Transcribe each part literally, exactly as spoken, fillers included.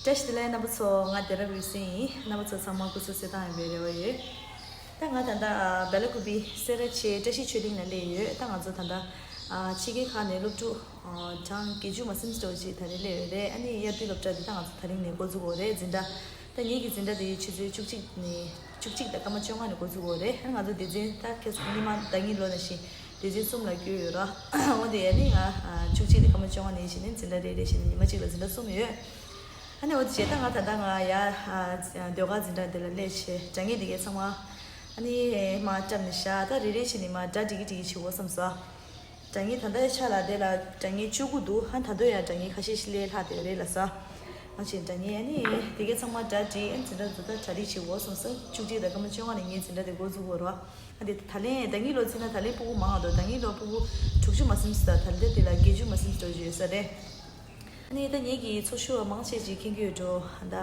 བཀྲ་ཤིས་བདེ་ལེགས་རྣམ་པ་ཚོ། ང་སྡེ་རབ་རིག་འཛིན་ཡིན། རྣམ་པ་ཚོ་ཚང་མ་སྐུ་གཟུགས་གསལ་ཐང་ཡིན་པའི་རེ་བ་ཡོད། ད་ང་ད་ལྟ་ཨ་སྦེ་ལ་ཀུ་པི་སེ་ར་བྱེས་བཀྲ་ཤིས་ཆོས་གླིང་ལ་སླེབས་ཡོད། ད་ང་ཚོ་ད་ལྟ་ཨ་ཕྱི་རྒྱལ་ཁག་ནས་སློབ་ཕྲུག་ཨ་གྲངས་བརྒྱད་ཅུ་མ་ཟིན་ཙམ་ཅིག་ད་རེས་སླེབས་ཡོད་རེད། ཨ་ནི་དབྱར་དུས་སློབ་གྲྭ་འདི་ད་ང་ཚོ་དེ་རིང་ནས་འགོ་འཛུགས་དགོས་རེད། འཛིན་གྲྭ་ད་ངེད་ཀྱི་འཛིན་གྲྭ་དེ་ཆུ་ཚོད་བཅུ་གཅིག་ནས་བཅུ་གཅིག་དང་སྐར་མ་བཅོ་ལྔ་ནས་འགོ་འཛུགས་དགོས་རེད། ཨ་ང་ཚོ་སྡེ་ཚན་ད་ཁ་སང་ཉི་མ་ཟླ་ཉིན་ལོ་ནང་བཞིན་སྡེ་ཚན་གསུམ་ལ་བསྐྱོད་ཡོད་ར། འོ་དེ་ཡ་ནི་ང་ཨ་བཅུ་གཅིག་དང་སྐར་མ་བཅོ་ལྔ་ནས་བཞིན་ནས་འཛིན་གྲྭ་རེ་རེ་བཞིན་ནས་ཉི་མ་གཅིག་ལ་འཛིན་གྲྭ་གསུམ་ཡོད། ཨ་ནི་འོ་དེ་བྱས་ད་ང་ད་ལྟ་ང་ཡ་ཨ་ཟློས་གར་འཛིན་གྲྭ་འདི་ལ་སླེབས་བྱས་དྲ་བརྙན་འདི་གའི་ཚང་མ་ཨ་ནི་མར་བཀྲམ་ནས་བཞག་ད་རེ་རེ་བཞིན་ནས་མར་སྒྲ་འབྲི་གི་འབྲི་གི་བྱེད་དགོས་བསམ་སོང་། དྲ་བརྙན་ད་ལྟའི་ཆ་ལ་དེ་ལ་དྲ་བརྙན་བཅུ་དགུ་འདུག་ཧ་ད་དུང་ཡང་དྲ་བརྙན་ཁ་ཤས་ཤིག་སླེབས་ལྷག་བསྡད་ཡོད་རེད་ལགས་སོ། ང་ཆེ་དྲ་བརྙན་ཨ་ནི་དེ་གའི་ཚང་མ་སྒྲ་འབྲི་ཨ་ནི་འཛིན་གྲྭ་འཛུགས་ད་གྲ་སྒྲིག་བྱེད་དགོས་བསམ་སོང་། བཅུ་གཅིག་དང་སྐར་མ་བཅོ་ལྔ་ནས་ངའི་འཛིན་གྲྭ་དེ་འགོ་འཛུགས་དགོས་རེད། ཨ་དེ་ད་ལན་ཟླ་ཉིན་ལོ་ཚིག་ན་ད་ལན་ཕྲུ་གུ་མང་ང་འདུག་ཟླ་ཉིན་ལོ་ཕྲུ་གུ་དྲུག་ཅུ་མ་ཟིན་ཙམ་ད་ལྟ་དེ་ལ་བརྒྱད་ཅུ་མ་ཟིན་ཙམ་ཡོད་ས་རེད། ཨ་ནི་ད་ངེད་ཀྱི་ཚོགས་ཞུགས་པ་མང་ཆེ་ཅིག་མཁྱེན་གྱི་ཡོད་འགྲོ། ད་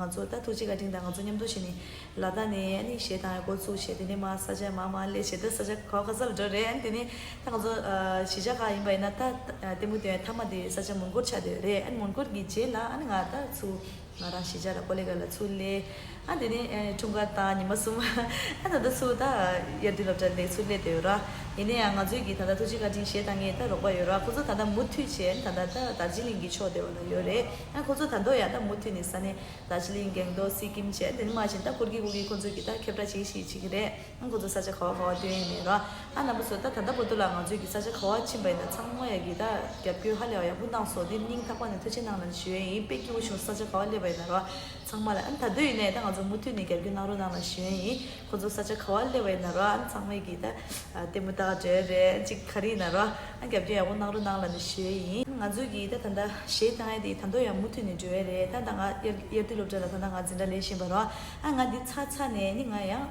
ང་ཚོ་ད་ཐུགས་རྗེ་བཀའ་དྲིན་དང་ང་ཚོ་མཉམ་དུ་བྱས་ནས་ལ་དྭགས་ནས་ཨ་ནི་གཞས་བཏང་ཡ་འགོ་ཚུགས་བྱས། དེ་ནས་མར་ས་ཆ་མར་མར་སླེབས་བྱས། ད་ས་ཆ་ག་བ་ག་ས་ལ་འགྲོ་རེད། ཨ་ནི་དེ་ནས་ད་ང་ཚོ་ཨ་གཞིས་ཆགས་ཁག་ཡིན་པ་ཡིན་ན་ད་ལྟད་མོ་སྟོན་ཡ་མཐའ་མ་དེ་ས་ཆ་མོན་གྷོར་ཆགས་བསྡད་ཡོད་རེད། ཨ་ནི་མོན་གྷོར་གྱི་རྗེས་ལ་ཨ་ནི་ང་ད་ཚུར་ང་རང་གཞིས་ཆགས་ལ་ཀོ་ལི་གྷལ་ལ་ཚུར་སླེབས། ཨ་དེ་ནས་ཨ་འཁྲུངས་སྐར་དང་ཉི་མ་གསུམ། ཨ་ད་ལྟ་ཚུར་ད་དབྱར་དུས་སློབ་གྲྭ་ལ་ཚུར་སླེབས་བསྡད་ཡོད་ར། ཡིན་ན་ཡང་ང་ཚོའི་གི་ད་ལྟ་ཐུགས་རྗེ་བཀའ་དྲིན་གཞས་བཏང་མཁན་ད་རོགས་པ་ཡོད་ར། ཁོ་ཚོ་ད་ལྟ་མུ་མཐུད་བྱས་ད་ལྟ་ད་དར་ཇི་ལིང་གི་ཕྱོགས་དེ་བ་ལ་ཡོད་རེད། ཨ་ཁོ་ཚོ་ད་དུང་ཡང་ད་མུ་མཐུད་ནས་ས་གནས་དར་ཇི་ལིང་གྷེང་ཏོག་སི་ཀིམ་བྱས། དེ་ནས་མར་ཕྱིན་ད་ཁོར་གི་ཁོར་གི་ཁོ་ཚོ་གི་ད་ཁྱབ་བསྒྲགས་བྱེད་ཤིག་བྱེད་ཀྱི་རེད། ཨ་ཁོ་ཚོ་ས་ཆ་ག་བ་ག་བ་སྟོན་ཡས་མེད་ར། ཨ་རྣམ་པ་ཚོ་ད་ད་ལྟ་བར་དུ་ལ་ང་ཚོའི་གི་ས་ཆ་ག་བ་ཕྱིན་པ་ཡིན་ན་ཚང་མ་ཡ་གི་ད་རྒྱབ་སྐྱོར་ཧ་ལས་པ་ཡག་པོ་གནང་སོང་། དེ་སྙིང་ཐག་པ་ནས་ཐུགས་རྗེ་གནང་ལབ་ཞུ་ཡས་ཡིན། དཔེ་སྐྱིད་པོ་བྱུང་། ས་ཆ་ག་བ་སླེབས་པ་ཡིན་ན་ར་ཚང་མ་ལ། ཨ་ད་དུང་ཡིན་ནའི་ད་ང་ཚོ་མུ་མཐུད་ནས་རྒྱབ་སྐྱོར་གནང་རོགས་གནང་ལབ་ཞུ་ཡས་ཡིན། ཁོ་ཚོ་ས་ཆ་ག་བ་སླེབས་པ་ཡིན་ན་ར་ཨ་ཚང་མས་གི་ད་ལྟད་མོ་ལྟ་ག་འགྲོ་ཡས་རེད། ཅིག་ག་རེ་ཡིན་ན་ར་ཨ་རྒྱབ་སྐྱོར་ཡག་པོ་གནང་རོགས་གནང་ལབ་ནས་ཞུ་ཡས་ཡིན། ང་ཚོའི་གི་ད་ད་ལྟ་གཞས་བཏང་ཡས་དེ་ད་དུང་ཡང་མུ་མཐུད་ནས་འགྲོ་ཡས་རེད། ད་ད་ང་དབྱར་དབྱར་དུས་སློབ་གྲྭ་ལ་ད་ད་ང་འཛིན་གྲྭ་སླེབས་བཞིན་པ་ར། ཨ་ང་འདི་ཚར་ཚར་ནས་ནི་ང་ཡང་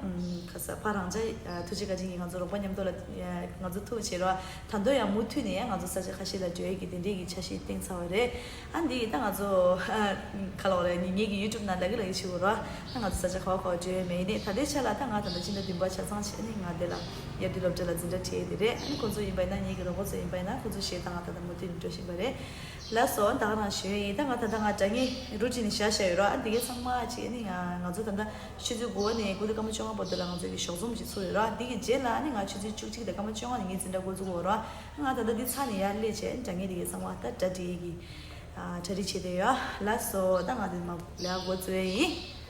ཁ་ས་ཕ་རང་ཅག་ཐུགས་རྗེ་བཀའ་དྲིན་གྱིས་ང་ཚོ་རོགས་པ་མཉམ་དུ་ལ་ང་ཚོ་ཐུག་བྱེད་རོགས། ད་དུང་ཡང་མུ་མཐུད་ནས་ཡང་ང་ཚོ་ས་ཆ་ཁ་ཤས་ལ་འགྲོ་ཡས་ཀྱི་དེ་འདྲས་ཀྱི་འཆར་གཞི་བཏིང་ཚར་བ་རེད། ཨ་འདི་ད་ང་ཚོ་ག་ལ་བ་རེད། ངེད་ཀྱི་ཡུ་ཊུབ་ནང་ལ་གི་ལ་གི་ཞུ་དགོས་རོགས། ད་ང་ཚོ་ས་ཆ་ག་བ་ག་བ་འགྲོ་ཡས་མེད་ནས། ད་ལྟའི་ཆ་ལ་ད་ང་ད་ལྟ་སྤྱི་ཟླ་བདུན་པ་ཆ་ཚང་བྱས་ནས་ང་འདི་ལ་དབྱར་དུས་སློབ་གྲྭ་ལ་འཛིན་གྲྭ་ཁྲིད་ཡས་དེ་རེད། ཨ་ནི་ཁོ་ཚོ་ཡིན་པ་ཡིན་ན་ངེད་ཀྱི་རོགས་པ་ཚོ་ཡིན་པ་ཡིན་ན་ཁོ་ཚོ་གཞས་བཏང་ང་ད་ལྟ་མུ་མཐུད་ནས་འགྲོ་བཞིན་པ་རེད། ལགས་སོ། ད་ག་རང་ཞུ་ཡས་ཡིན། ད་ང་ད་ལྟ་ང་དྲ་བརྙན་རུ་ཊིན་བཞག་བཞག་ཡོད་ར། ཨ་འདི་གའི་ཚང་མ་ཅིག་ཨ་ནི་ང་ང་ཚོ་ད་ལྟ་ཆུ་ཚོད་དགུ་པ་ནས་དགུ་དང་སྐར་མ་བཅོ་ལྔ་བར་དུ་ལ་ང་ཚོ་གི་ཞོགས་ཚོམས་ཅིག་ཚུགས་ཡོད་ར། འདི་གི་རྗེས་ལ་ཨ་ནི་ང་ཆུ་ཚོད་བཅུ་གཅིག་དང་སྐར་མ་བཅོ་ལྔ་ནས་ངའི་འཛིན་གྲྭ་འགོ་འཛུགས་ཡོད་ར། ང་ད་ལྟ་འདི་ཚར་ནས་ཡར་སླེབས་བྱས་དྲ་བརྙན་འདི་གའི་ཚང་མ་ད་གྲ་སྒྲིག་གི་ཨ་གྲ་སྒྲིག་བྱས་བསྡད་ཡོད། ལགས་སོ། ད་ང་འདི་མ་ལས་ཀ་འགོ་བཙུགས་ཡས་ཡིན།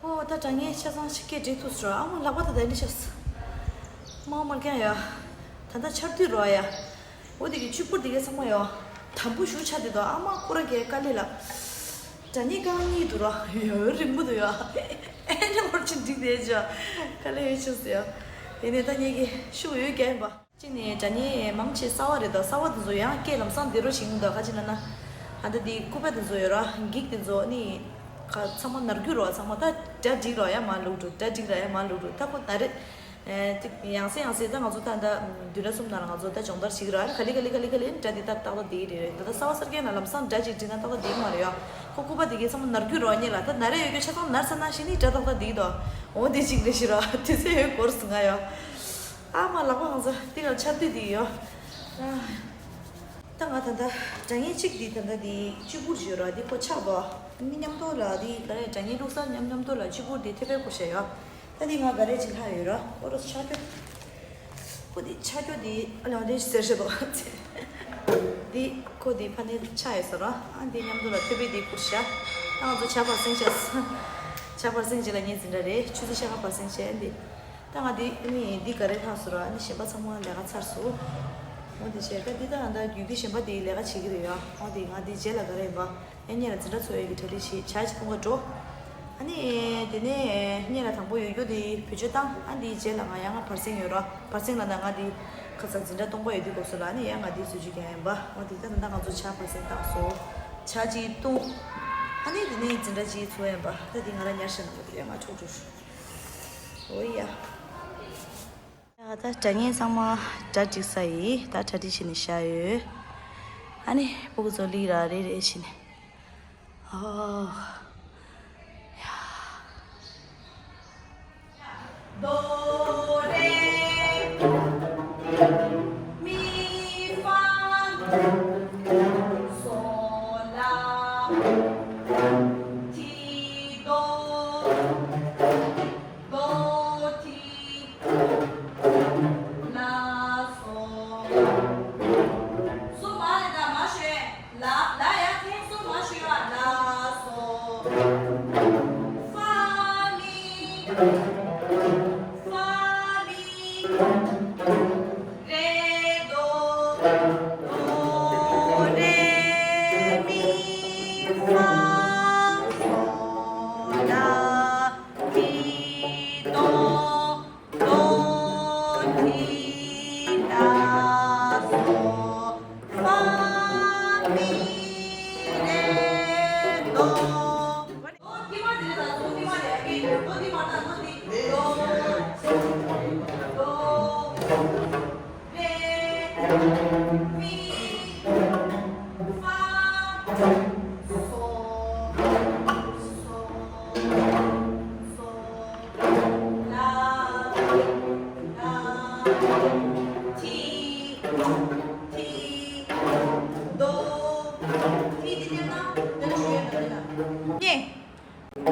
ཨོ་ད་དྲ་བརྙན་ཆ་ཚང་ཞིག་སྐད་སྒྲིག་ཐུབ་སོང་ར། ཨ་མ་ལག་པ་ད་ད་ནི་ཤག་མ་མར་ཀྱང་ཡ། ད་ད་ཆར་དུས་རོ་ཡ། འོ་དེ་གི་ཆུ་བུར་དེ་གའི་ཚང་མ་ཡོ། དམ་པོ་ཞུ་ཆ་དེ་དོ་ཨ་མ་ཁོ་ར་གའི་དཀའ་ལས་ལ། དྲ་བརྙན་རྐང་གཉིས་འདུག་ར་ཡོ་རིང་པོ་འདུག་ཡོ། ཨེ་ནི་ཧོར་ཆེན་འགྲིག་དེ་ཅོ། དཀའ་ལས་ཡོད་ཆུ་སི་ཡོ། ཡིན་ནའི་ད་ངེད་ཀྱི་ཤུགས་ཡོད་རྒྱ་ཡིན་པ། གཅིག་ནས་དྲ་བརྙན་མང་ཆེ་གསར་བ་རེད་དོ། གསར་བ་དེ་ཚོ་ཡང་སྐད་ལམ་སང་བདེ་རོགས་ཤིག་འདུག་ཁ་ཅིག་ན་ན། ཨ་ད་དེ་སྐུད་པ་དེ་ཚོ་ཡོད་ར་འགྱིག་དེ་ཚོ་ནི། ཁ་ཚང་མ་ནར་རྒྱུ་རོ། ཚང་མ་ད་སྒྲ་འགྲིག་རོ་ཡ་མ་ལུག་འགྲོ། སྒྲ་འགྲིག་ར་ཡ་མ་ལུག་འགྲོ། ད་ཁོ་ན་རེད། ཨེ་ཏིག་ཡང་སེ་ཡང་སེ་ད་ང་ཚོ་ད་ད་བདུན་ཕྲག་གསུམ་ནང་ལ་ང་ཚོ་ད་སྦྱོང་བརྡར་ཞིག་ར་ག་ལེ་ག་ལེ་ག་ལེ་ག་ལེ་སྒྲ་འདི་ད་ཏག་ཏག་འགྲིག་རེད། ད་ད་གསར་བ་གསར་རྐྱང་ན་ལམ་སང་སྒྲ་ཅིག་འགྲིག་ན་ཏག་ཏག་འགྲིག་མ་རེད་ཡ། ཁོ་སྐུད་པ་དེ་གའི་ཚང་མ་ནར་རྒྱུ་རོ་ཉེ་ལ་ད་ན་རེ་ཡོད་རྒྱུ་ཆ་ཚང་ནར་ས་ན་ཤི་ནི་སྒྲ་ཏག་ཏག་འགྲིག་དོ། འོ་དེ་ཅིག་རེད་ཤི་ར་དུས་ཚོད་ཡོད་སྐོར་སུ་ང་ཡ། ཨ་མ་ལག་པ་ང་ཚོ་འདི་ག་ཆར་དུས་འདི་ཡོད། ཨ། ད་ང་ད་ལྟ་དྲ་བརྙན་གཅིག་འདི་ད་ལྟ་འདི་གཅིག་པུར་བརྗོད་ར་འདི་ཁོ་ཆག་འདུག་མི་མཉམ་དུ་ལ་འདི་ག་རེ་དྲ་བརྙན་བླུགས་ས་མཉམ་མཉམ་དུ་ལ་གཅིག་པུར་འདི་ཐེ་བའི་སྐོར་བཤད་ཡོད། ད་འདི་ང་ག་རེ་བྱེད་ལྷག་ཡོད་ར་ཨོ་རོ་ཆག་རྒྱུ། ཁོ་འདི་ཆག་རྒྱུ་འདི་ཨ་ལོང་དེ་ཟེར་ཤེས་འདུག་འདི་ཁོ་འདི་ཕ་ནི་ཆག་ཡོད་ས་ར་ཨ་འདི་མཉམ་དུ་ལ་ཐེ་བའི་འདི་སྐོར་བཤད། ད་ང་ཚོ་ཆ་པར་སེང་བྱས། ཆ་པར་སེང་བྱས་ལ་ངའི་འཛིན་གྲྭ་རེད་ཆུ་ཚོད་ཆ་ག་པར་སེང་བྱས་འདི། ད་ང་འདི་ནི་འདི་ག་རེ་ལྷག་སོང་ར་ནི་གཞན་པ་ཚང་མ་ལས་ཀ་ཚར་སོང་། འོ་དེ་བྱས་ད་འདི་ད་ང་ད་རྒྱུད་སྐུད་གཞན་པ་དེ་ལས་ཀ་བྱེད་ཀྱི་རེད་ཡ། འོ་དེ་ང་འདི་རྗེས་ལ་ག་རེ་ཡིན་པ་ཨེ་ཉེ་ལ་འཛིན་གྲྭ་ཚོགས་ཡས་ཀྱི་གྲ་སྒྲིག་བྱེད་བྱ་ཅི་ཐུང་ག་འགྲོ། ཨ་ནི་དེ་ནས་སྔོན་ལ་དང་པོ་ཡོད་རྒྱུ་དེ་བེད་སྤྱོད་བཏང་། ཨ་འདིའི་རྗེས་ལ་ང་ཡང་ང་བར་གསེང་ཡོད་ར། བར་གསེང་ལ་ན་ང་འདི་ཁ་སང་འཛིན་གྲྭ་སྟོང་པ་ཡོད་དུས་སྐབས་སུ་ལ་ཨ་ནི་ཡང་ང་འདི་བཟོ་བཅོས་རྒྱག་ཡིན་པ། འོ་དེ་ད་ད་ལྟ་ང་ཚོ་ཇ་བར་གསེང་བཏང་སོང་། ཇ་གཅིག་བཏུང་། ཨ་ནི་དེ་ནས་འཛིན་གྲྭ་གཅིག་ཚུགས་ཡིན་པ། ད་དེ་ང་ལ་ཉར་བཞག་ན་མ་དེ་ཡང་ང་ཆོག་ཆོག་འོ་ཡ། ད་སྒྲ་སྙན་ཚང་མ་གྲ་སྒྲིག་ས་ཡིན། ད་གྲ་སྒྲིག་བྱས་ནས་བཞག་ཡོད། ཨ་ནི་སྤུ་གུ་ཚོ་ལི་ར་རེ་རེ་བྱས་ནས། ཨོ། ཡ། དོ་རེ་མི་ཧྥ་སོ་ལ་ཏི་དོ། དོ་ཏི་ལ་སོ། སོ་མ་རེད་ད་མ་ཤོད། ལ་ལ་ཡ་ཐེངས་སོ་མ་ཤོད་ཨ། ལ་སོ། ཧྥ་མི། ཧྥ་མི། རེ་དོ། དོ་རེ་མི་ཧྥ་སོ་ལ་ཏི་དོ། དོ་ཏི་ལ་སོ། ཧྥ་མི་རེ་དོ།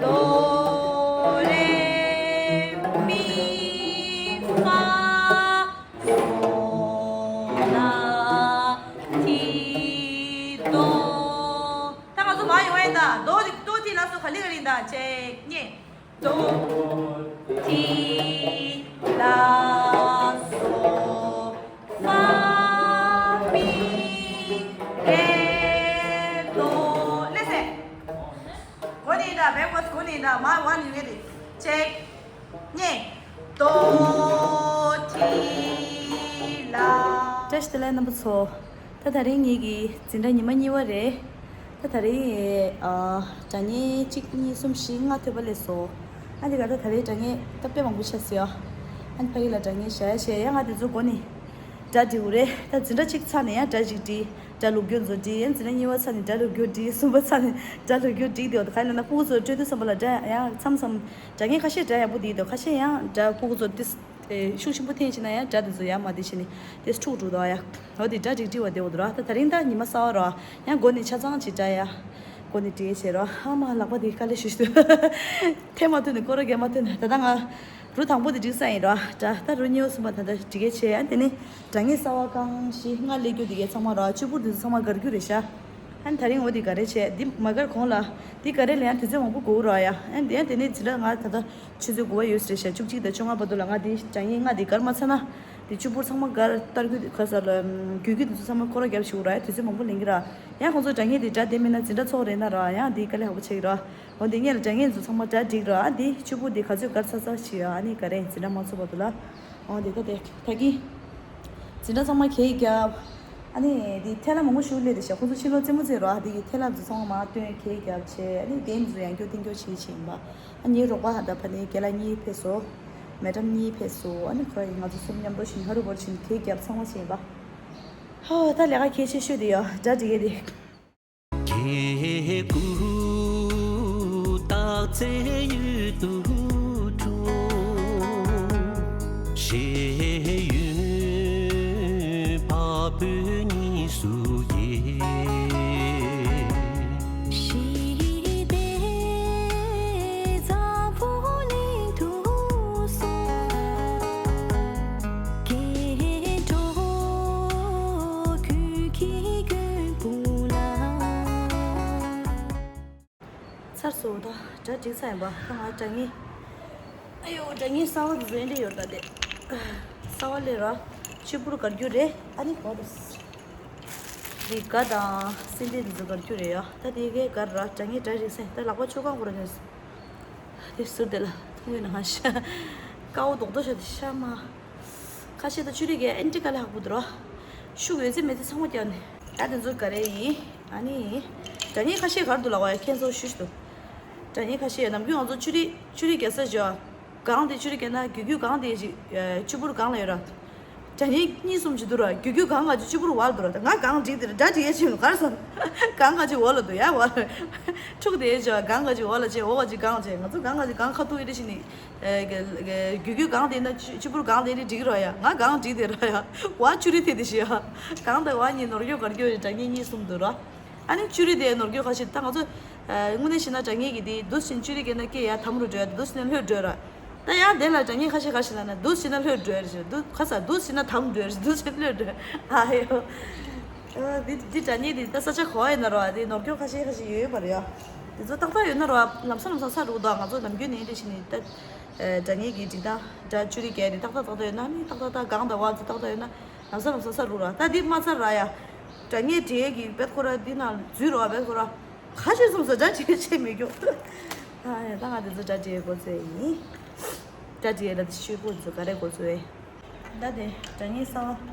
དོ་རེ་མི་ཧྥ་སོ་ལ་ཏི་དོ། ད་ང་ཚོ་མར་ཡོང་ཡིན་ད། དོ་དོ་ཏི་ལ་སོ་ག་ལེ་ག་ལེ་ཡིན་ད། གཅིག་གཉིས། དོ་ཏི་ལ་སོ་ཧྥ་མི་རེ་དོ། ལེ་སེ། གོ་ནི་ད་བེ་གོ་གོ་ནི་ད་མ་བ་ནི་ངེ་དེ། གཅིག་གཉིས། དོ་ཏི་ལ། བཀྲ་ཤིས་བདེ་ལེགས་རྣམ་པ་ཚོ། ད་དེ་རིང་ངེད་ཀྱི་འཛིན་གྲྭ་ཉི་མ་གཉིས་པ་རེད། ད་དེ་རིང་ཨ་སྒྲ་སྙན་གཅིག་གཉིས་གསུམ་བཞི་ལྔ་ཐོས་པ་ལས་སོ། ཨ་འདི་ག་ད་དེ་རིང་སྒྲ་སྙན་ད་དཔེ་མང་པོ་ཆགས་སོང་ཡ། ཨ་ནི་ཕ་གི་ལ་སྒྲ་སྙན་བཤད་བཤད་ཡ། ང་དེ་ཚོ་མགོ་ནས་སྒྲ་འབྲི་དགོས་རེད། ད་འཛིན་གྲྭ་གཅིག་ཚར་ནས་ཡང་སྒྲ་ཞིག་འབྲི། སྒྲ་ལུག་རྒྱུ་ཚོ་འབྲི། ཡང་འཛིན་གྲྭ་གཉིས་པ་ཚར་ནས་སྒྲ་ལུག་རྒྱུ་འབྲི། གསུམ་པ་ཚར་ནས་སྒྲ་ལུག་རྒྱུ་འབྲི། དེ་འོ་ད་ག་ལ་ན་སྤུ་གུ་ཚོ་སྤྲོད་དུས་ཙམ་པ་ལ་སྒྲ་ཡང་མཚམས་མཚམས་སྒྲ་སྙན་ཁ་ཤས་སྒྲ་ཡག་པོ་འདི་འདུག་ཁ་ཤས་ཡང་སྒྲ་སྤུ་གུ་ཚོ་ཏིས། ཨེ་ཤུགས་ཆེན་པོ་འཐེན་ཕྱིན་ན་ཡང་སྒྲ་དེ་ཚོ་ཡར་མར་དེ་བྱས་ནས་དེ་འཁྲུག་འགྲོ་འདུག་ཡ། འོ་དེ་སྒྲ་འགྲིག་འགྲིག་པ་དེ་འོ་འདུག་ར། ད་དེ་རིང་ད་ཉི་མ་གསར་པ་ར། ཡང་མགོ་ནས་ཆ་ཚང་ཅིག་སྒྲ་ཡ། མགོ་ནས་འགྲིག་བྱས་ར། ཨ་མ་ལག་པ་དེ་དཀའ་ལས་ཞུ་ཞུ། འཐེན་མ་ཐུབ་ནས་སྐོར་ར་རྒྱག་མ་ཐུབ་ནས། ད་ལྟ་ང་རུ་དང་པོ་དེ་འགྲིག་ས་ཡིན་ར། སྒྲ་ད་རུ་གཉིས་པ་གསུམ་པ་ད་ལྟ་འགྲིག་གི་བྱས། ཨ་དེ་ནས་སྒྲ་སྙན་གསར་པ་རྐང་བཞི་ལྔ་སླེབས་རྒྱུ་དེ་གའི་ཚང་མ་ར། གཅིག་པུར་དེ་ཚོ་ཚང་མ་བསྒར་རྒྱུ་རེད་ཤག་ཨ་ནི་དེ་རིང་འོ་དེ་ག་རེ་བྱས། འདི་མ་བསྒར་གོང་ལ་འདི་ག་རེ་ལ་ཡང་དུས་ཚོད་མང་པོ་འགོར་ར་ཡ། ཨ་ནི་དེ་ཡང་དེ་ནས་འཛིན་གྲྭ་ང་ད་ལྟ་ཆུ་ཚོད་དགུ་པ་ཡོད་ས་རེད་ཤག་བཅུ་གཅིག་དང་བཅོ་ལྔ་བར་དུ་ལ་ང་འདི་སྒྲ་སྙན་ལྔ་འདི་བསྒར་མ་ཚར་ན། འདི་གཅིག་པུར་ཚང་མ་བསྒར་བསྟར་རྒྱུ་ཁ་ས་ལ་རྒྱུད་རྒྱུད་འདི་ཚོ་ཚང་མ་སྐོར་ར་རྒྱབ་ཞུགས་ར་ཡ། དུས་ཚོད་མང་པོ་ལེན་གི་ར། ཡང་ཁོང་ཚོ་སྒྲ་སྙན་འདི་སྒྲ་བདེ་མིན་ན་འཛིན་གྲྭ་ཚོགས་རེད་ན་ར། ཡང་འདི་དཀའ་ལས་ཁག་པོ་ཆགས་ཀྱི་ར། འོ་འདི་སྔོན་ལ་སྒྲ་སྙན་ཚོ་ཚང་མ་སྒྲ་འགྲིག་ར། ཨ་འདི་གཅིག་པུ་འདི་ག་ཚོད་བསྒར་ཚར་ཚར་བྱེད་ཡ། ཨ་ནི་ག་རེ་འཛིན་གྲྭ་མ་ཚོགས་བར་དུ་ལ། འོ་འདི་ད་དེ་ད་གིན། འཛིན་གྲྭ་ཚང་མ་གད་བརྒྱབ། ཨ་ནི་འདི་ཐལ་བ་མང་པོ་ཞིག་སླེབས་རེད་ཤག་ཁོང་ཚོ་ཕྱི་ལོགས་རྩེད་མོ་རྩེ་རོགས། ཨ་འདི་ཐལ་བ་ཚོ་ཚང་མ་མར་བཏོན། གད་བརྒྱབ་བྱས། ཨ་ནི་དེ་ཚོ་ཡང་སྐྱོར་བསྟན་སྐྱོར་བྱེད་བྱེད་ཡིན་པ། ཨ་ངའི་རོགས་པ་ཧ་ད་ཕ་ནི་རྒན་ལགས་གཉིས་ཕེབས་སོང་། མེ་ཌམ་གཉིས་ཕེབས་སོང་། ཨ་ནི་ཁོ་རང་ང་ཚོ་གསུམ་མཉམ་དུ་ཞིག་ཧ་རུ་བོར་ཕྱིན། གད་བརྒྱབ་ཚང་མ་བྱས་ཡིན་པ། ཧོ་ད་ལས་ཀ་གལ་ཆེ་ཤོས་དེ་ཡོད། སྒྲ་འགྲིག་གི་དེ། གི་ཀུ་སྟག་རྩེ་ཡུལ་དུ་འགྲོ། ཞེས་ཡུན་བ་སྤུ་གཉིས་སུ་གྱེས། ཞི་བདེ་འཛམ་བུ་གླིང་དུ་སོང་། སྐྱེ་འགྲོ་ཀུན་གྱི་མགོན་པོ་ལ། ཚར་སོང་། ད་སྒྲ་འགྲིག་ཚར་ཡིན་པ། ད་ང་སྒྲ་སྙན། ཨ་ཡོ་སྒྲ་སྙན་གསར་པ་འདི་ཚོ་འདྲ་ཡོད་ད་དེ། གསར་པ་སླེབས་ར། གཅིག་པུར་བསྒར་རྒྱུ་རེད། ཨ་ནི་གོ་རེད། འདི་སྒ་དང་སེ་འབྲས་འདི་ཚོ་བསྒར་རྒྱུ་རེད་ཡ། ད་དེ་གའི་བསྒར་ར། སྒྲ་སྙན་སྒྲ་རིག་སེ། ད་ལག་པ་ཆུ་གང་བོར་ནས། དེ་ཟུར་དེ་ལ་ཐུང་ངུའི་ནང་ཤ། དཀར་པོ་རྡོག་རྡོག་ཤ་དེ་ཤ་མ། ཁ་ཤས་དང་ཅུ་རི་གས་ཨེན་ཏི་ཀ་ལ་ཧག་པོ་འདུག་རོ། ཤུགས་ཡོད་ཚད་མེད་ཚད་ཚང་མ་བརྒྱབ་ནས། ད་དེ་ཚོ་ག་རེ་ཡིན། ཨ་ནི། སྒྲ་སྙན་ཁ་ཤས་གར་འདུག་ལ་བ་ཡ་ཁྱེད་ཚོ་ཤུ་ཤུ་འདུག་སྒྲ་སྙན་ཁ་ཤས་ནམ་རྒྱུན་ང་ཚོ་ཅུ་རི་ཅུ་རི་རྒྱག་ས་བྱོས། གང་དེ་ཅུ་རི་རྒྱག་ན་རྒྱུ་རྒྱུ་གང་དེ་ཅིག་ཅུ་བུར་གང་ལ་ཡོད་ར། སྒྲ་སྙན་གཉིས་གསུམ་ཅིག་འདུག་ར། རྒྱུ་རྒྱུ་གང་ག་ཅིག་ཅུ་བུར་བར་འདུག་ར། ང་གང་འགྲིག་དེ་ར་སྒྲ་འགྲིག་ཡས་ཅིག་གར་སོང་། གང་ག་ཅིག་འོག་ལ་འདུག་ཡ་འོག་ལ། ཕྲུག་དེ་ཅོ་གང་ག་ཅིག་འོག་ལ་ཅེ་འོག་ག་ཅིག་གང་ཅེ་ང་ཚོ་གང་ག་ཅིག་གང་ཁ་ཐུག་ཡི་རེ་ཞིག་ནི། རྒྱུ་རྒྱུ་གང་དེ་ན་ཅུ་བུར་གང་དེ་ནི་འགྲིག་ར་ཡ། ང་གང་འགྲིག་དེ་ར་ཡ། བ་ཅུ་རི་དེ་དེ་ཤི་ཡ། གང་དང་བ་གཉིས་ནོར་རྒྱུ་གར་རྒྱུ་རེ་སྒྲ་སྙན་གཉིས་གསུམ་འདུག་ར། ཨ་ནི་ཅུ་རི་དེ་ནོར་རྒྱུ་ཁ་ཤས་ད་ང་ཚོ། དངོས་གནས་བཤད་ན་སྒྲ་སྙན་གྱི་དེ་འདུག་ཕྱིན་ཅུ་རི་གས་ན་སྐད་ཡ་དམ་རུ་འགྲོ་ཡ་འདུག་ཕྱིན་ན་ལྷོད་འགྲོ་ར། ད་ཡང་དེ་ལ་སྒྲ་སྙན་ཁ་ཤས་ཁ་ཤས་ལ་ན་འདུག་ཕྱིན་ན་ལྷོད་འགྲོ་ཡ་རེད་ཤི་འདུག་ཁ་ས་འདུག་ཕྱིན་ན་དམ་འགྲོ་ཡ་རེད་འདུག་ཕྱིན་ན་ལྷོད་འགྲོ་ཡ། ཨ་ཡོ། འདི་འདི་སྒྲ་སྙན་དེ་ད་ས་ཆ་གོ་ཡ་ན་རོ་དེ་ནོར་རྒྱུ་ཁ་ཤས་ཁ་ཤས་ཡོད་ཡོད་པ་རེད་ཡ། དེ་ཚོ་ཏག་ཏག་ཡོད་ན་རོ་ལམ་སང་ལམ་སང་ས་རུ་དོ་ང་ཚོ་ནམ་རྒྱུན་ནས་དེ་བཞིན་ནས་ད། སྒྲ་སྙན་གྱི་འགྲིག་སྟངས་སྒྲ་ཅུ་རི་གས་དེ་ཏག་ཏག་ཏག་ཏག་ཡོད་ན་ནི་ཏག་ཏག་ཏག་གང་དང་བ་ཚོ་ཏག་ཏག་ཡོད་ན། ལམ་སང་ལམ་སང་ས་རུ་ར། ད་འདི་མ་ཚར་ར་ཡ། སྒྲ་སྙན་འབྲི་ཡས་ཀྱི་བེད་ཁོ་ར་འདི་ན་འཛུལ་རོ་བེད་ཁོ་ར། ཁ་ཤས་སོང་ས་སྒྲ་འབྲི་ཡས་བྱེད་མི་རྒྱུ། ཨ་ཡ་ད་ང་འདི་ཚོ་སྒྲ་འབྲི་ཡས་འགོ་ཚོད་ཡིན། སྒྲ་འབྲི་ཡས་ལ་དེ་ཤོད་འགོ་ཚོད་ག་རེ་འགོ་ཚོད་ཡས། ད་དེ་སྒྲ་སྙན་གསར་བ།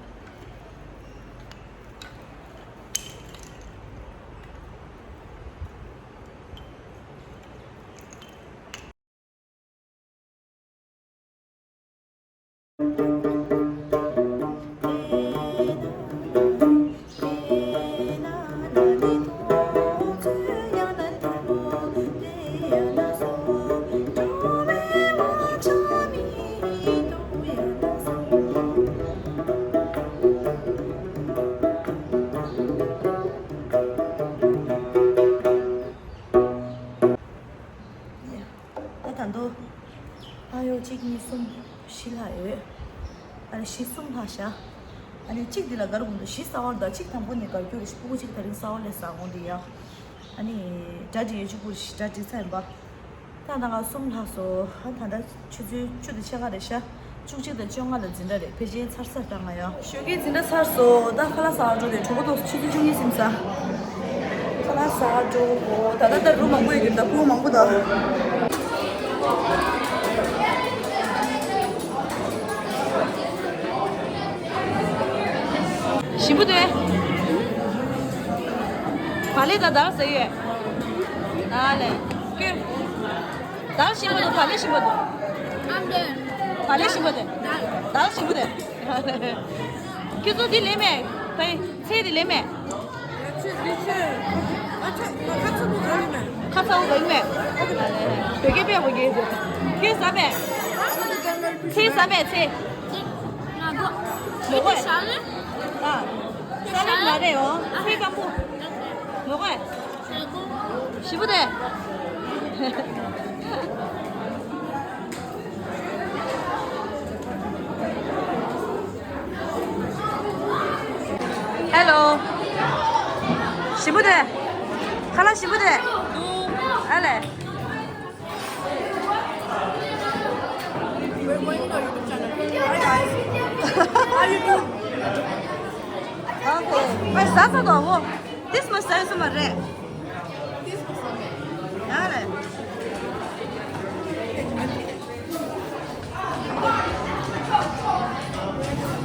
ད་ད་དོ། ཨ་ཡོ་གཅིག་གཉིས་གསུམ་བཞི་ལྷག་ཡོད། ཨ་ནི་བཞི་གསུམ་ལྷག་བཞག་ཨ་ནི་གཅིག་འདི་ལ་གར་འགུམ་དུ་བཞི་གསར་བར་ད་གཅིག་དང་པོ་ནས་གར་རྒྱུ་རེ་ཞིག་སྤུ་གུ་གཅིག་ད་རིང་གསར་བར་ལས་ས་འོང་འདི་ཡ། ཨ་ནི་སྒྲ་འབྲི་ཡོད་གཅིག་པུ་ཞིག་སྒྲ་འབྲི་ཚར་ཡིན་པ། ད་ད་ང་གསུམ་ལྷག་སོ། ཨ་ད་ད་ཆུ་ཚོད་བཅུ་དང་ཕྱེད་ཀ་རེད་ཤག་བཅུ་གཅིག་དང་བཅོ་ལྔ་ལ་འཛིན་གྲྭ་རེད། ཕལ་ཆེར་ཚར་ཚར་བཏང་ང་ཡོད། ཞོགས་ཀའི་འཛིན་གྲྭ་ཚར་སོང་། ད་ཁ་ལག་ཟ་འགྲོ་དེ་གྲོགས་པོ་ཏོག་ཆུ་ཚོད་བཅུ་གཉིས་ཟིན་ས། ཁ་ལག་ཟ་འགྲོ་གོ་ད་ལྟ་ད་རུ་མང་པོ་ཡོད་ཀྱི་ད་ཕྲུ་གུ་མང་པོ་ད། ཞིམ་པོ་འདུག་བག་ལེབ་དང་དར་ཟེར་ཡོད། ཨ་ལས། ཀྱེ། དར་ཞིམ་པོ་འདུག་བག་ལེབ་ཞིམ་པོ་འདུག་ཨ་ལས། བག་ལེབ་ཞིམ་པོ་འདུག་དར་ཞིམ་པོ་འདུག་ཁྱེད་ཚོ་འདི་ལེན་མེད། ཕའི་ཚལ་འདི་ལེན་མེད། ཁ་ཚ་བོ་ག་ཡིན་མེད། བོད་སྐད་པས་འོ་གེ། ཁྱོད་ཟ་མེད། ཚལ་ཟ་མེད་ཚལ། མོ་གོས། ཨ། ས་ལེབ་མ་རེད་འོ། ཚལ་སྐམ་པོ། མོ་གོས། ཞིམ་པོ་དེ། ཧེ་ལོ། ཞིམ་པོ་དེ། ཁ་ལག་ཞིམ་པོ་དེ། ཨ་ལས། How you doing? How you doing? Okay. ཨ་ཟ་ས་དང་འོ། This must be some red. This must be red. ཡ་རེད།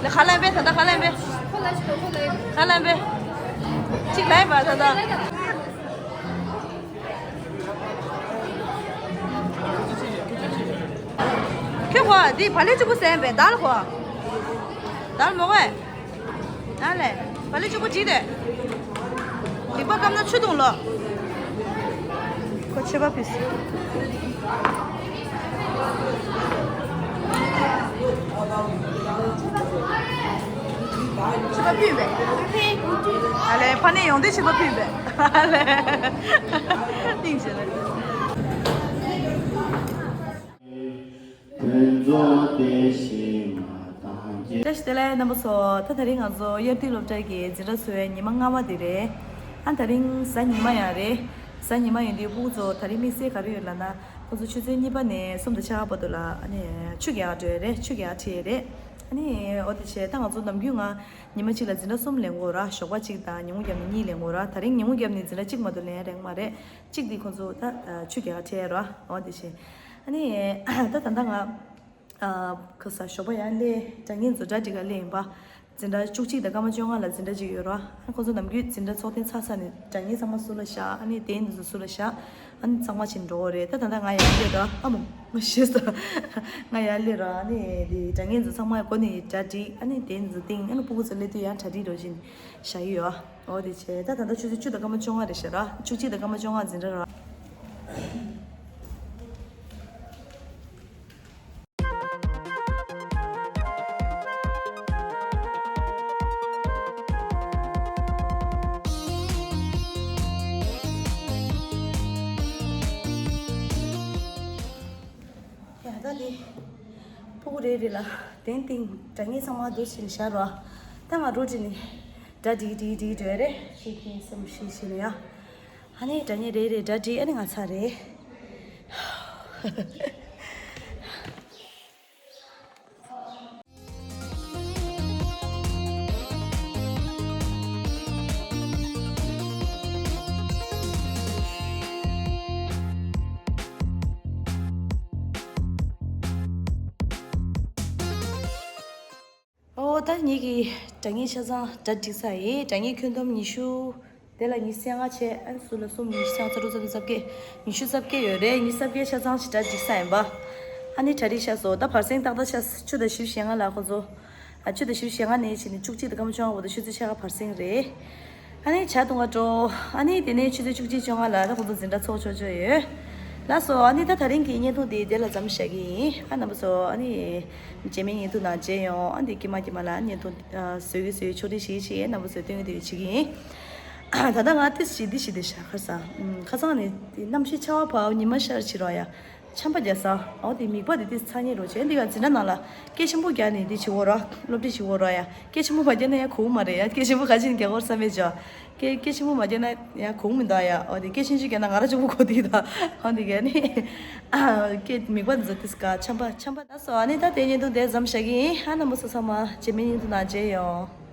ལ་ཁ་ལན་པས་ད་ལྟ་ཁ་ལན་པས། ཁ་ལན་པས། གཅིག་ལན་པ་ད་ལྟ། ཁྱོད་ཁོ་འདི་བག་ལེབ་གཅིག་པུ་ཟས་པས་དལ་ཁོ། དལ་མོ་གོས། ཨ་ལས། བག་ལེབ་གཅིག་པུ་བྲིས་ཏེ། སྡིག་པ་སྐམ་ན་ཆུ་འཐུང་ལོ། ཁོ་མཆོད་པ་ཕུལ་སོང་། མཆོད་པ་ཕུལ་བས། ཨ་ལས་ཕ་ནས་ཡོང་དུས་མཆོད་པ་ཕུལ་བས། ཨ་ལས། སྙིང་རྗེ་རེད། བཀྲ་ཤིས་བདེ་ལེགས་རྣམ་པ་ཚོ། ད་དེ་རིང་ང་ཚོ་དབྱར་དུས་སློབ་གྲྭ་གི་འཛིན་གྲྭ་ཚོའི་ཉི་མ་ལྔ་པ་དེ་རེད། ཨ་དེ་རིང་གཟའ་ཉི་མ་ཡང་རེད། གཟའ་ཉི་མ་ཡིན་དུས་ཕྲུ་གུ་ཚོ་དེ་རིང་དམིགས་བསལ་ག་རེ་ཡོད་ལབ་ན། ཁོ་ཚོ་ཆུ་ཚོད་གཉིས་པ་ནས་གསུམ་དང་ཕྱེད་ཀ་བར་དུ་ལ་ཨ་ནི་ཆུ་རྒྱག་འགྲོ་ཡ་རེད། ཆུ་རྒྱག་ཁྲིད་ཡ་རེད། ཨ་ནི་འོ་དེ་བྱས་ད་ང་ཚོ་ནམ་རྒྱུན་ང་ཉི་མ་གཅིག་ལ་འཛིན་གྲྭ་གསུམ་ལེན་གོ་ར། ཞོགས་པ་གཅིག་དང་ཉིན་གུང་རྒྱབ་ནས་གཉིས་ལེན་གོ་ར། དེ་རིང་ཉིན་གུང་རྒྱབ་ནས་འཛིན་གྲྭ་གཅིག་མ་གཏོགས་ལེན་ཡ་རེད་མ་རེད། གཅིག་དེ་ཁོ་ཚོ་ད་ཆུ་རྒྱག་ཁྲིད་ཡ་ར། འོ་དེ་བྱས། ཨ་ནི་ད་ད་ལྟ་ང་ཨ་ཁ་ས་ཞོགས་པ་ཡར་སླེབས། དྲ་བརྙན་བཟོ་གྲ་སྒྲིག་ག་སླེབས་ཡིན་པ། འཛིན་གྲྭ་བཅུ་གཅིག་དང་སྐར་མ་བཅོ་ལྔ་ལ་འཛིན་གྲྭ་གཅིག་ཡོད་ར། ཨ་ཁོ་ཚོ་ནམ་རྒྱུན་འཛིན་གྲྭ་ཚོགས་ཐེངས་ཚར་ཚར་ནས་དྲ་བརྙན་ཚང་མ་ཟུར་ལ་བཞག་ཨ་ནི་དེ་འདི་ཚོ་ཟུར་ལ་བཞག་ཨ་ནི་གཙང་མ་བྱེད་འགྲོ་གི་རེད། ད་ད་ལྟ་ང་ཡར་སླེབས་ར། ཨ་མོ་ང་ཤེས་སོང་། ང་ཡར་སླེབས་ར། ཨ་ནི་དེ་དྲ་བརྙན་ཚོ་ཚང་མ་འགོ་ནས་གྲ་སྒྲིག་ཨ་ནི་དེ་འདི་ཚོ་བཏིང་ཨ་ནི་སྤུ་གུ་ཚོ་སླེབས་དུས་ཡང་གྲ་སྒྲིག་འགྲོ་བཞིན་བཞག་གི་ཡོད། འོ་དེ་བྱས། ད་ད་ལྟ་ཆུ་ཚོད་བཅུ་དང་སྐར་མ་བཅོ་ལྔ་རེད་ཤག་ར། བཅུ་གཅིག་དང་སྐར་མ་བཅོ་ལྔ་འཛིན་གྲྭ་ར། ཡ་ད་དེ་སྤུ་གུ་རེ་རེ་ལ་གདན་བཏིང་། དྲ་བརྙན་ཚང་མ་འདུག་སེ་བཞག་ར། ད་ང་རོ་དྲི་ནས་གྲ་སྒྲིག་སྒྲིག་སྒྲིག་འགྲོ་ཡ་རེད། ཤེས་ཀྱི་སེམས་ཤེས་ཤེས་ནས་ཡ། ཨ་ནི་དྲ་བརྙན་རེ་རེ་གྲ་སྒྲིག་ཨ་ནི་ང་ཚར་རེད། ཨོ་ད་ངེད་ཀྱི་དྲ་བརྙན་ཆ་ཚང་གྲ་སྒྲིག་ཚར་ཡིན། དྲ་བརྙན་ཁྱོན་བསྡོམས་ཉི་ཤུ། དེ་ལ་ཉི་ཤུ་རྩ་ལྔ་བྱས། ཨ་ནི་ཟུར་ལ་གསུམ། ཉི་ཤུ་རྩ་ལྔ། རྩ་དྲུག་རྩ་བདུན། རྩ་བརྒྱད། ཉི་ཤུ་རྩ་བརྒྱད་ཡོད་རེད། ཉི་ཤུ་རྩ་བརྒྱད་ཆ་ཚང་ཞིག་གྲ་སྒྲིག་ཚར་ཡིན་པ། ཨ་ནི་གྲ་སྒྲིག་ཤག་སོ། ད་བར་གསེང་ཏག་ཏག་ཤག་བཅུ་དང་བཞི་བཅུ་ཞེ་ལྔ་ལ་ཁོ་ཚོ། ཨ་བཅུ་དང་བཞི་བཅུ་ཞེ་ལྔ་ནས་བྱས་ནས་བཅུ་གཅིག་དང་སྐར་མ་བཅོ་ལྔ་བར་དུ་ཆུ་ཚོད་ཕྱེད་ཀ་བར་གསེང་རེད། ཨ་ནི་ཇ་འཐུང་ག་འགྲོ། ཨ་ནི་དེ་ནས་ཆུ་ཚོད་བཅུ་གཅིག་བཅོ་ལྔ་ལ་ད་ཁོ་ཚོ་འཛིན་གྲྭ་ཚོགས་ཆོག་ཆོག་ཡོད། ལགས་སོ། ཨ་ནི་ད་ད་རིང་གི་བརྙན་ཐུང་དེ་དེ་ལ་མཚམས་བཞག་གི་ཡིན། ཨ་རྣམ་པ་ཚོ་ཨ་ནི་རྗེས་མའི་བརྙན་ཐུང་ནང་མཇལ་ཡོང་། ཨ་འདི་ཀྱི་མ་ཀྱི་མ་ལ་བརྙན་ཐུང་ཨ་བཟོས་གི་བཟོས་ཕྱོགས་སྒྲིག་བྱེད་བྱེད། རྣམ་པ་ཚོས་སྟོན་གི་འདུག་བྱེད་ཀྱི་ཡིན། ད་ལྟ་ང་ཏིས་བྱེད་འདི་བྱེད་དེ་ཤ་ཁར་ས་ཁ་སང་ནས་གནམ་གཤིས་ཆར་པ་བབས། ཉི་མ་ཤར་ཕྱིན་རོགས་ཡ། ཆམ་པ་རྒྱག་ས། འོ་དེ་མིག་པ་དེ་དེ་ཚ་ཉེ་རོ་བྱས། འདི་ག་འཛིན་གྲྭ་ནང་ལ་སྐད་ཆེན་པོ་རྒྱག་ནས་འདི་བྱེད་འོ་ར། སློབ་ཁྲིད་བྱེད་འོ་ར་ཡ། སྐད་ཆེན་པོ་མ་རྒྱག་ན་ཡ་གོ་མ་རེད་ཡ། སྐད་ཆེན་པོ་ག་ཅིག་རྒྱག་འོར་བསམ་མེད་ཅོ། སྐད་སྐད་ཆེན་པོ་མ་རྒྱག་ན་ཡ་གོ་མི་འདུག་ཡ། འོ་དེ་སྐད་ཆེན་ཆེ་རྒྱག་ན་ང་ར་གཅིག་པོ་གོ་དེ་ད། འོ་དེ་ག་ནི་སྐད་མིག་པ་འདི་ཚོ་དེ་སྐ་ཆམ་པ་ཆམ་པ། ལགས་སོ། ཨ་ནི་ད་དེ་བརྙན་ཐུང་དེ་ཙམ་བཞག་གི་ཡིན། ཨ་རྣམ་པ་ཚོ་ཚང་མ་རྗེས་མའི་བརྙན་ཐུང་ནང་མཇལ་ཡོང་།